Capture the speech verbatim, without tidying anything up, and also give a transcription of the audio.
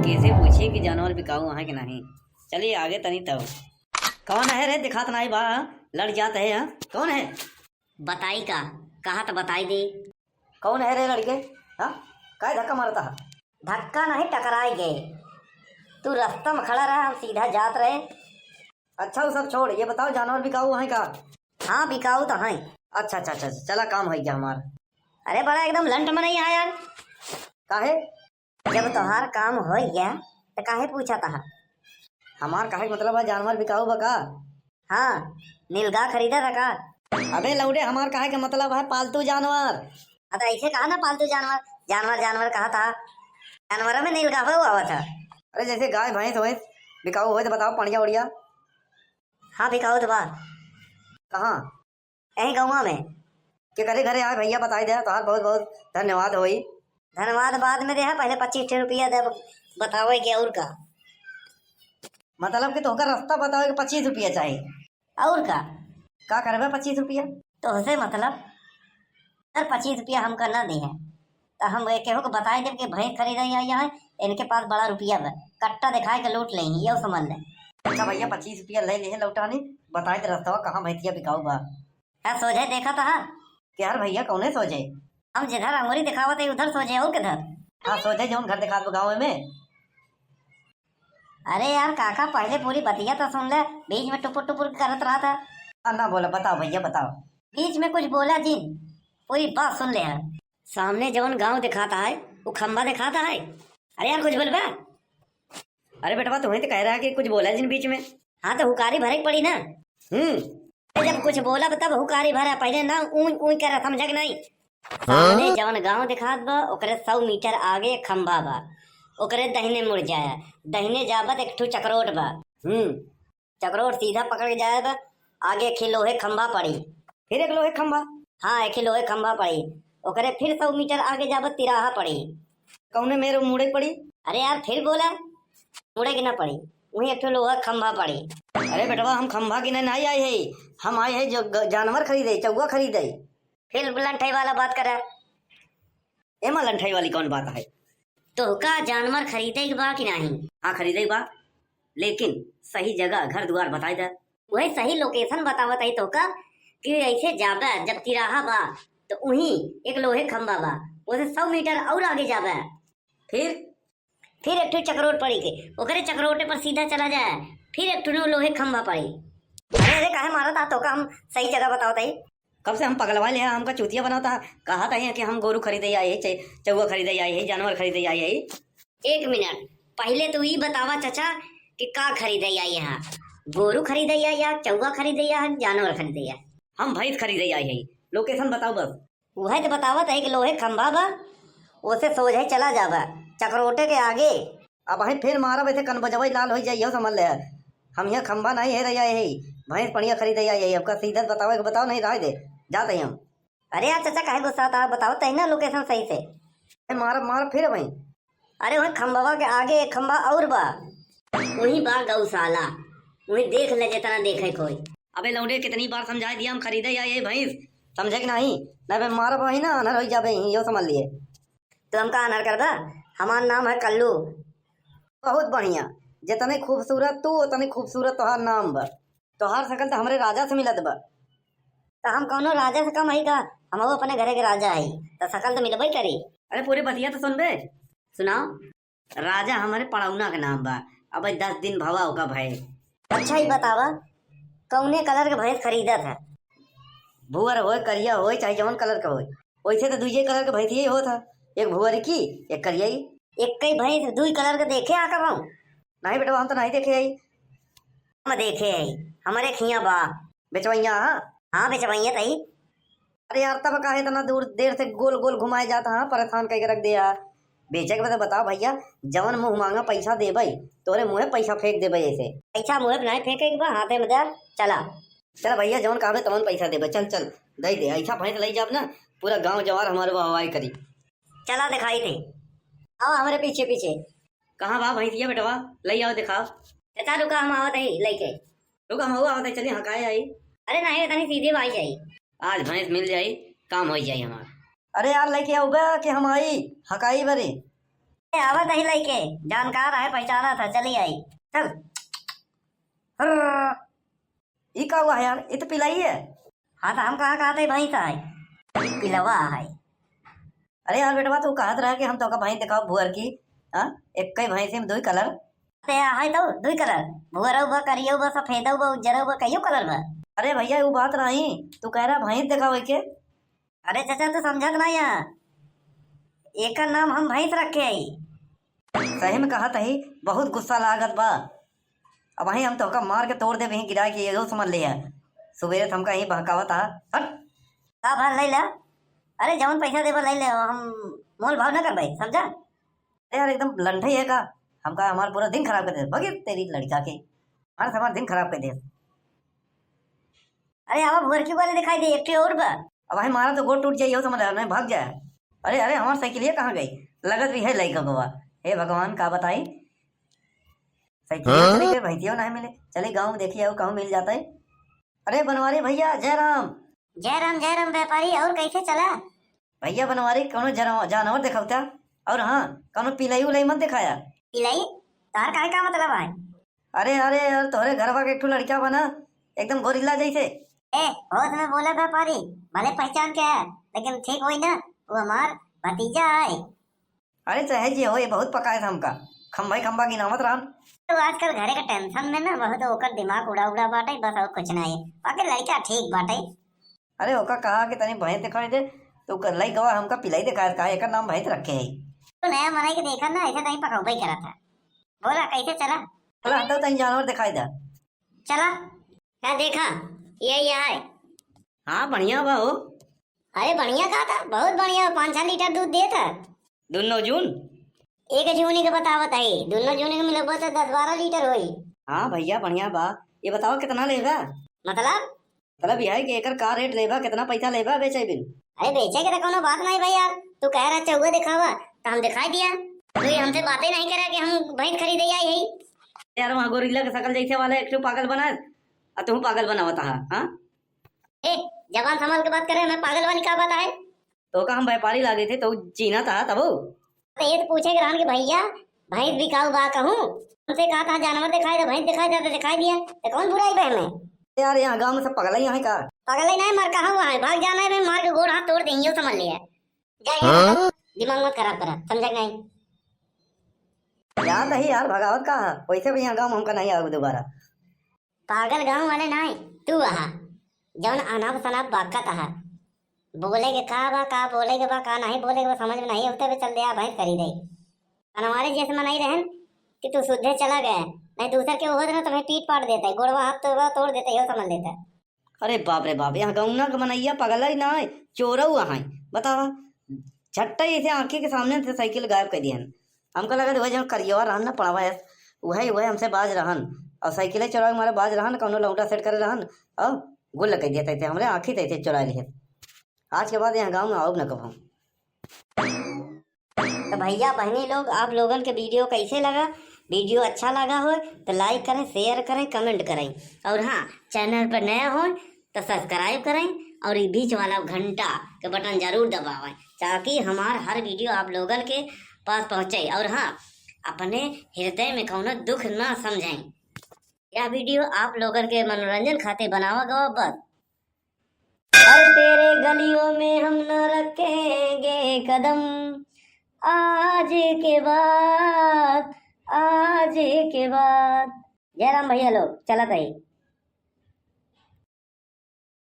कैसे पूछी कि जानवर बिकाऊ है कि नहीं? चलिए आगे तनी तब। कौन है रे, दिखात नाई बा, लड़ जात है, हाँ? कौन है? बताई का? कहा त बताई दे। कौन है रे लड़के? हाँ, काय धक्का मारता है? धक्का नहीं, टकराई गए। तू रास्ता में खड़ा रहा, हम सीधा जात रहे। अच्छा, वो सब छोड़, ये बताओ, जानवर बिकाऊ है का? हाँ, बिकाऊ तो है। अच्छा, अच्छा, अच्छा, चला, काम हो गया हमार। अरे बड़ा एकदम लंट में नहीं आया यार। काहे? जब तोहार काम हो गया तो काहे पूछा था? हमार काहे के मतलब है, जानवर बिकाऊ बा का? हाँ, नीलगाय खरीदा था का? अबे लौड़े, हमार काहे के मतलब है पालतू जानवर। हाँ, तो ऐसे कहा ना पालतू जानवर, जानवर जानवर कहा था, जानवर में नीलगाय हुआ था। अरे जैसे गाय भैंस वैंस बिकाऊ हो तो बताओ, पड़िया उड़िया। हाँ, बिकाऊ तो बा। कहाँ? यहीं गौवा में। के करे घरे आए भैया, बताई दे, तोहार बहुत बहुत धन्यवाद होई। धन्यवाद बाद में दे, पहले पच्चीस ठे रुपया दे, बतावे के और का। मतलब कि तोहका रास्ता बतावे के पच्चीस रुपया चाही। और का? का करबे पच्चीस रुपया? तोहसे मतलब? सर, पच्चीस रुपया हमका ना दे है, तो हम ये केहू को बताई देब कि भैंस खरीदे आई है, इनके पास बड़ा रुपया बा, कट्टा दिखाए के लूट लेंगे, ये समझ ले। अच्छा भैया, पच्चीस रुपया ले ले लौटानी, बताई दे रास्ता कहाँ भैंसिया बिकाऊ बा। हाँ, सोझे देखा था। के यार भैया, कौने सोझे? हम जिधर अंगुरी दिखावत है उधर सोझे, और किधर? हाँ, सोझे जौन घर दिखात बा गाँव में। अरे यार काका, पहले पूरी बतिया तो सुन ले, बीच में टुपुर टुपुर करत रहा था। हाँ, ना बोला, बताओ भैया, बताओ। बीच में कुछ बोला जिन, पूरी बात सुन ले यार। सामने जौन गाँव दिखाता है, वो खंबा दिखाता है। अरे यार, कुछ बोलबा? अरे बेटवा, तुम्हें तो कह रहा है कि कुछ बोला जिन बीच में। हाँ, तो हुकारी भरे के पड़ी ना। हम्म। अरे जब कुछ बोला तब हुकारी भरा, पहले ना ऊई ऊई करा, समझा कि नहीं? सामने जवन गांव दिखात बा, ओकरे सौ मीटर आगे खंभा बा, ओकरे दहिने मुड़ जाया, दहिने जाबत एक ठो चकरोट बा। हम्म। चकरोट सीधा पकड़ के जाए बा, आगे एक लोहे खंभा पड़ी। फिर एक लोहे खंभा? हाँ, एक लोहे खंभा पड़ी, ओकरे फिर सौ मीटर आगे जाबत तिराहा पड़ी। कौने मेरे मुड़े पड़ी? अरे यार, फिर बोला, मुड़े के ना पड़ी, वहीं एक ठो लोहा खंभा पड़ी। अरे बेटवा, हम खंभा किने नहीं आए है, हम आए है जो ग-, जानवर खरीदे, चौवा खरीदे। फिर लंठई वाला बात करे। एमा लंठई वाली कौन बात है? तोहका जानवर खरीदे के बा कि नाही? हाँ, खरीदे के बा, लेकिन सही जगह, घर दुआर बताई दे। वही सही location बतावत है तोहका कि ऐसे जाबे, जब तिराहा बा, तो वहीं एक लोहे खंभा बा, ओसे सौ मीटर और आगे जाबे। फिर? फिर एक ठो चकरोट पड़ी के, ओकरे चकरोटे पर सीधा चला जाए, फिर एक ठो लोहे खंभा पड़ी। अरे, अरे, काहे मारत हा? तोहका हम सही जगह बतावत है। कब से हम पगलवा ले हैं, हमका चूतिया बनाता है। कहा था कि हम गोरू खरीदे आए हैं, चे-, चौवा खरीदे आए हैं, जानवर खरीदे आए हैं। एक मिनट, पहले तू ई बतावा चाचा कि का खरीदे आए हैं? गोरू खरीदे आए या चौवा खरीदे आए, जानवर खरीदे आए? हम भैंस खरीदे आए हैं। Location बताओ बस। वह तो बतावत है कि लोहे खंभा बा, ओसे सोझे चला जाबा, चकरोटे के आगे। अब वहीं फिर मारब, ऐसे कन बजवाई लाल हो जाई, यह समझ ले। हम यहाँ खंभा नहीं है, रह जाए है, भैंस पड़िया खरीदे आई है। आपका सीधा बतावे के बताओ, नहीं रह दे, जाते हैं हम। अरे यार चाचा, काहे गुस्सा था? बताओ तही ना location सही से। अरे मारब, मारब फिर वहीं। अरे वहीं खंभवा के आगे एक खंभा और बा। वहीं बा गौशाला, वहीं देख ले जितना देखे कोई। अबे लौंडे, कितनी बार समझा दिया, हम खरीदे या ये भैंस, समझे कि नहीं? ना बे मारब वहीं ना, अनर हो जाबे ही, यो समझ लिए। तो हमका अनर करबा? हमार नाम है कल्लू। बहुत बढ़िया, जितने खूबसूरत तू उतने खूबसूरत तोहार नाम बा। तोहार शकल तो हमरे राजा से मिलत बा। तो हम कौनो राजा से कम हई का? हम अपने घरे के राजा हई, तो शकल तो मिलबे करी। अरे पूरे बतिया तो सुन बे। सुनाओ। राजा हमरे पड़ौना के नाम बा। अब दस दिन भवा ओका भय। अच्छा ही बतावा, कौने colour के भैंस खरीदत है? भुअर होए, करिया होए, चाहे जवन colour के होए। वैसे तो दुइये colour के भैंसिये होत है, एक भुअर की, एक करिया ही। एक कई भैंस दुई colour के देखे आ कबहूँ? नहीं बेटवा, हम तो नहीं देखे हई। हम देखे हई, हमरे खिया बा। बेचवैया, हाँ? हाँ, बेचवैया तई। अरे यार, तब काहे इतना दूर, देर से गोल गोल घुमाए जात, हाँ, परेशान कइके रख दे यार। बेचे के बा त बताओ भैया, जवन मुँह मांगा पैसा देबे, तोरे मुँहे पैसा फेंक देबे ऐसे। पैसा मुँहे पे नहीं फेंके के बा, हाथे में दे, चला। चल भैया, जवन कहबे तवन पैसा देबे, चल, चल, दे दे। ऐसा भैंस लई जाब ना, पूरा गाँव जवार हमारे वाहवाही करी। चला दिखाई दे, आओ हमारे पीछे पीछे। कहाँ बा भैंसिया बेटवा? लई आओ, दिखाओ। चाचा रुका, हम आवत हई लइके। रुका, हम आवत हई, चली हकाए आई। अरे नहीं, तनी सीधे भाई जाई। आज भैंस मिल जाई, काम हो जाई हमार। अरे यार, लइके आउबे कि हम आई हकाई बरे। ए, आवत ही लइके, जानकार है, पहचाना था, चली आई। चल। हर्र। ई का हुआ है यार? ई तो पिलाई है। हाँ, तो हम कहाँ कहत है भैंस है? ई पिलवा है। अरे यार बेटवा, तू कहत रहा कि हम तोका भैंस देखाओ भुअर की। हाँ, एक ही भैंस में दुई कलर। ते है तो दुई कलर, भुअरऊ बा, करियऊ बा, सफेदऊ बा, उज्जरऊ बा, कईयो कलर बा। अरे भैया, वो बात नहीं, तू कह रहा भैंस देखावे के। अरे चाचा, तू समझत नहीं है, एकर नाम हम भैंस रखे हई। सही में कहत हई, बहुत गुस्सा लागत बा। अबहीं हम तोहका मार के तोड़ देब, यहीं गिरा के, यो समझ लिया। सुबेरे से हमका यहीं बहकावत हा। हट। का भा, ले ले। अरे जवन पैसा देबा ले ले, हम मोल भाव ना करबे, समझा? अरे यार, एकदम लंठई है का? हमका हमार पूरा दिन खराब कर दे। भगे तेरी लड़का के, हमार से हमार दिन खराब कर दे। अरे आवा, भुअरकी वाले दिखाई दे, एक ठे और बा। अब भाई मारा तो गोड़ टूट जाई, हो समझ नहीं भाग जाए। अरे अरे, हमार साइकिलिया कहाँ गई? लगत भी है लइका गोवा। हे भगवान, का बताई, साइकिलिया हाँ? चली गई, भैंसियो नहीं मिले। चली गाँव में देखी आऊ, कहूँ मिल जाता है। अरे बनवारी भैया, जय राम। जय राम, जय राम व्यापारी, और कैसे चला? भैया बनवारी, कौनो जरा-, जानवर देखावता, और हाँ, कौनो पिलाई उलाई मत दिखाया। पिलाई? तार काहे का मतलब है? अरे अरे यार, तोहरे घरवा के एक ठो लड़का बना, एकदम गोरिल्ला जैसे। ए, होश में बोला व्यापारी, भले पहचान के है, लेकिन ठीक होई ना, वो हमार भतीजा है। अरे चाहे जे हो, ये बहुत पकाए था हमका, खम्भा ही खम्भा गिनावत रहन। तो आजकल घरे के टेंशन में ना बहुत ओकर दिमाग उड़ा उड़ा बाटे, बस और कुछ नहीं। बाकी लड़का ठीक बाटे। अरे ओका कहा कि तनी भैंस दिखाई दे, तो ओकर लइकवा हमका पिलाई दिखाए, कहा एकर नाम भैंस रखे है। तो नया मनई के देखा ना, ऐसे तनी पकौबे करत है। बोला कैसे चला? चला हटो, तनी जानवर दिखाई दे। चला। है देखा, यही है। हाँ बढ़िया बा हो। अरे बढ़िया का था, बहुत बढ़िया, पाँच छह लीटर दूध देत है। दुन्नो जून? एक जून के बतावत है, दुन्नो जून के मिलबो तो दस बारह लीटर होई। हाँ भैया बढ़िया बा। ये बताओ कितना लेबा? मतलब? मतलब यह है कि एकर का रेट लेबा, कितना पैसा लेबा बेचे बिन? अरे बेचे के तो कोनो बात नहीं भाई यार, तू कह रहा चौवा दिखावा तो हम दिखाई दिया। तू ये हमसे बातें नहीं करे कि हम भैंस खरीदे आई है। यार वहाँ गोरिल्ला के शकल जैसे वाला एक ठो पागल बना, और तू पागल बनावत हा, हाँ? ए, जबान संभाल के बात करे, मैं पागल वाली का बात है? तो का हम व्यापारी लागे थे, तो चीन्हा था तबो? तो ये तो पूछे के रहन कि भैया, भैंस बिकाऊ बा कहूँ? हमसे कहा था जानवर दिखाई दे, भैंस दिखाई दे, तो दिखाई दिया, तो कौन बुराई बा में? यार, यहाँ गाँव में सब पगला ही है का? पगला ही नहीं, मर कहाँ हुआ है, भाग जाना है, मैं मार के गोड़ हाथ तोड़ देंगे, यो समझ लिया। जा, यहाँ हाँ? दिमाग मत खराब करा, समझा कि नहीं? याद नहीं यार, भगावत का है? वैसे भी यहाँ गाँव में हमका नहीं आवे दोबारा। पागल गाँव वाले नाय, तू आहा, जौन अनाप शनाप बाकत आहा। बोले के का बा, का बोले के बा, का नहीं बोले के बा, समझ में नहीं होते बे, चल दे आ भैंस खरीदे। अनवारे जैसे मनई रहन कि तू सुद्धे चला गए, नहीं दूसर के होत ना तुम्हें पीट पाट देते, गोड़वा हाथ तो तोड़ देते, यो समझ लेते। अरे बाप रे बाप, यहाँ गौना के मनैया पगल ही ना है, चोरऊ है। बतावा, झट्टा ऐसे आँखी के सामने से साइकिल गायब कर दिहन। हमका लगा वह जौन करियवा रहन ना पड़वा है, वही वही हमसे बाज रहन, और साइकिल चोरावे मारे बाज रहन, कौनो लौंडा सेट करे रहन, और गुल कर दिया तैसे हमरे आँखी तैसे चुरा लिए। आज के बाद यहाँ गाँव में आओ न कबहूँ। तो भैया बहनी लोग, आप लोगन के वीडियो कैसे लगा? वीडियो अच्छा लगा हो तो लाइक करें, शेयर करें, कमेंट करें, और हाँ, चैनल पर नया हो तो सब्सक्राइब करें और ये बीच वाला घंटा के बटन जरूर दबावें, ताकि हमार हर वीडियो आप लोगन के पास पहुँचे। और हाँ, अपने हृदय में कौनो दुख ना समझें। यह वीडियो आप लोगन के मनोरंजन खातिर बनावा गवा बस। अरे तेरे गलियों में हम ना रखेंगे कदम, आज के बाद, आज के बाद। जय राम भैया लोग, चलत है।